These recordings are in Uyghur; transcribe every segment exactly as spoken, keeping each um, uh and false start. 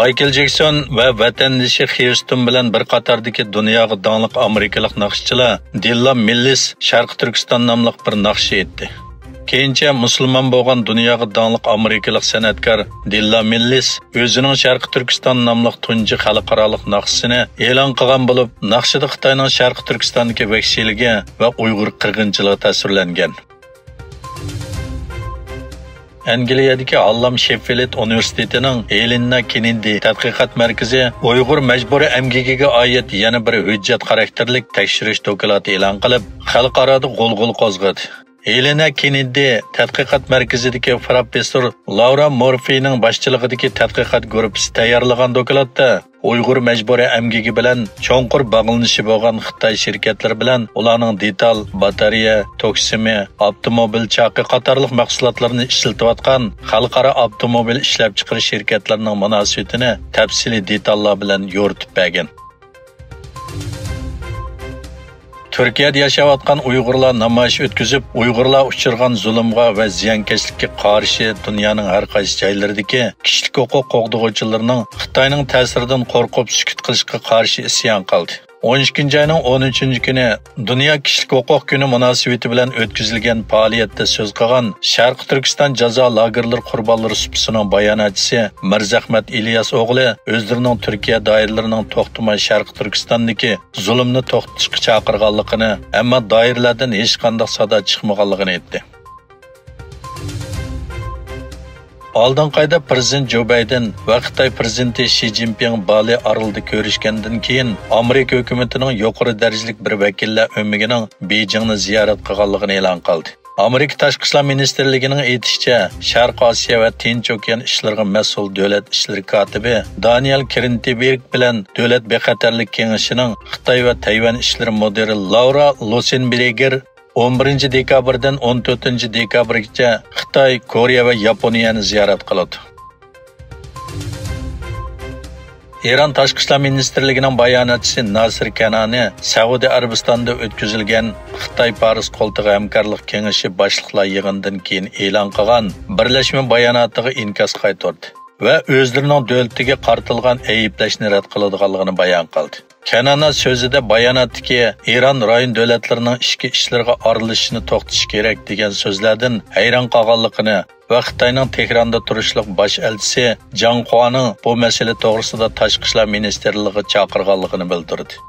مايكل جېكسون ۋە ۋەتەندىشى خيۇستون بىلەن بىر قاتاردىكى دۇنياغا داڭلىق ئامېرىكىلىق ناخشىچىلار دىللا مىللىس شەرقىي تۈركىستان ناملىق بىر ناخشا ئېيتتى. كېيىنچە مۇسۇلمان بولغان دۇنياغا داڭلىق ئامېرىكىلىق سەنئەتكار دىللا مىللىس ئۆزىنىڭ شەرقىي تۈركىستان ناملىق تۇنجى خەلقئارالىق ناخشىسىنى ئېلان قىلغان بولۇپ، ناخشىدا خىتاينىڭ شەرقىي تۈركىستاندىكى ۋەھشىيلىكى ۋە ئۇيغۇر قىرغىنچىلىقى تەسۋىرلەنگەن. ئەنگلىيەدىكى ھاللام شېففىلد ئۇنىۋېرسىتېتىنىڭ ئېلىنا كېننېدى تەتقىقات مەركىزى ئۇيغۇر مەجبۇرىي ئەمگىكىگە ئائىت يەنە بىر ھۆججەت خاراكتېرلىك تەكشۈرۈش دوكلاتى ئېلان قىلىپ، خەلقئارادا غۇلغۇلا قوزغىدى. ئېلىنا كېننېدى تەتقىقات مەركىزىدىكى پروفېسسور لارا مورفىنىڭ باشچىلىقىدىكى تەتقىقات گۇرۇپپىسى تەييارلىغان دوكلاتتا، ئۇيغۇر مەجبۇرىي ئەمگىكى بىلەن چوڭقۇر باغلىنىشى بولغان خىتاي شىركەتلىرى بىلەن ئۇلارنىڭ دېتال، باتارېيە، توك سىمى، ئاپتوموبىل چاقى قاتارلىق مەھسۇلاتلىرىنى ئىشلىتىۋاتقان خەلقئارا ئاپتوموبىل ئىشلەپچىقىرىش شىركەتلىرىنىڭ مۇناسىۋىتىنى تەپسىلىي دېتاللار بىلەن يورۇتۇپ بەرگەن. تۈركىيەدە ياشاۋاتقان ئۇيغۇرلار نامايىش ئۆتكۈزۈپ، ئۇيغۇرلار ئۇچرىغان زۇلۇمغا ۋە زىيانكەشلىككە قارشى دۇنيانىڭ ھەر قايسى جايلىرىدىكى كىشىلىك ھوقۇق قوغدىغۇچىلىرىنىڭ خىتاينىڭ تەسىرىدىن قورقۇپ سۈكۈت قىلىشقا قارشى ئىسيان قىلدى. ئون ئىككىنچى ئاينىڭ ئون ئۈچىنچى كۈنى دۇنيا كىشىلىك ھوقۇق كۈنى مۇناسىۋىتى بىلەن ئۆتكۈزۈلگەن پائالىيەتتە سۆز قىلغان شەرقىي تۈركىستان جازا لاگېرلىرى قۇربانلىرى سۇپىسىنىڭ باياناتچىسى مىرزەخمەت ئىلياس ئوغلى ئۆزلىرىنىڭ تۈركىيە دائىرىلىرىنىڭ توختىماي شەرقىي تۈركىستاندىكى زۇلۇمنى توختىتىشقا چاقىرغانلىقىنى، ئەمما دائىرىلەردىن ھېچقانداق سادا چىقمىغانلىقىنى ئېيتتى. ئالدىنقى ئايدا پىرېزىدېنت جو بايدېن ۋە خىتاي پىرېزىدېنتى شى جىنپىڭ بالى ئارىلىدا كۆرۈشكەندىن كېيىن، ئامېرىكا ھۆكۈمىتىنىڭ يۇقىرى دەرىجىلىك بىر ۋەكىللەر ئۆمىكىنىڭ بېيجىڭنى زىيارەت قىلغانلىقىنى ئېلان قىلدى. ئامېرىكا تاشقى ئىشلار مىنىستىرلىكىنىڭ ئېيتىشىچە، شەرقىي ئاسىيا ۋە تىنچ ئوكيان ئىشلىرىغا مەسئۇل دۆلەت ئىشلىرى كاتىپى دانىيال كرېنتېنبېرگ بىلەن دۆلەت بىخەتەرلىك كېڭىشىنىڭ خىتاي ۋە تەيۋەن ئىشلىرى مۇدىرى لارا لوسېنبېرگېر ئون بىرىنچى دېكابىردىن ئون تۆتىنچى دېكابىرگىچە خىتاي، كورېيە ۋە ياپونىيەنى زىيارەت قىلىدۇ. ئىران تاشقى ئىشلار مىنىستىرلىكىنىڭ باياناتچىسى ناسىر كەنانى سەئۇدى ئەرەبىستاندا ئۆتكۈزۈلگەن خىتاي پارس قولتۇقى ھەمكارلىق كېڭىشى باشلىقلار يىغىنىدىن كېيىن ئېلان قىلغان بىرلەشمە باياناتىغا ئىنكاس قايتۇردى ۋە ئۆزلىرىنىڭ دۆلىتىگە قارىتىلغان ئەيىبلەشنى رەت قىلىدىغانلىقىنى بايان قىلدى. كەنانا سۆزىدە باياناتتىكى ئىران رايون دۆلەتلىرىنىڭ ئىچكى ئىشلىرىغا ئارىلىشىشنى توختىتىش كېرەك دېگەن سۆزلەردىن ھەيران قالغانلىقىنى ۋە خىتاينىڭ تېھراندا تۇرۇشلۇق باش ئەلچىسى جاڭ خۇانىڭ بۇ مەسىلە توغرىسىدا تاشقى ئىشلار مىنىستىرلىقىغا چاقىرغانلىقىنى بىلدۈردى.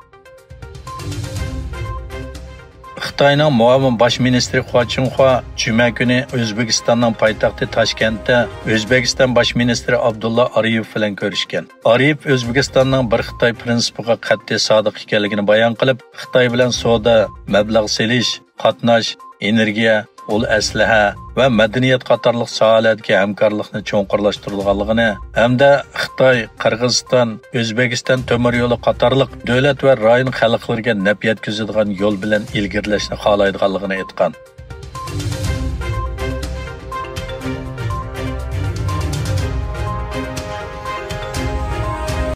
خىتاينىڭ مۇئاۋىن باش مىنىستىرى خۇا چىڭخۇا جۈمە كۈنى ئۆزبېكىستاننىڭ پايتەختى تاشكەنتتە ئۆزبېكىستان باش مىنىستىرى ئابدۇللا ئارىيېۋ بىلەن كۆرۈشكەن. ئارىيېۋ ئۆزبېكىستاننىڭ بىر خىتاي پىرىنسىپىغا قەتئىي سادىق ئىكەنلىكىنى بايان قىلىپ، خىتاي بىلەن سودا، مەبلەغ سېلىش، قاتناش، ئېنېرگىيە، ئۇل ئەسلىھە ۋە مەدەنىيەت قاتارلىق ساھەلەردىكى ھەمكارلىقنى چوڭقۇرلاشتۇرىدىغانلىقىنى ھەمدە خىتاي، قىرغىزىستان، ئۆزبېكىستان تۆمۈر يولى قاتارلىق دۆلەت ۋە رايون خەلقلىرىگە نەپ يەتكۈزىدىغان يول بىلەن ئىلگىرىلەشنى خالايدىغانلىقىنى ئېيتقان.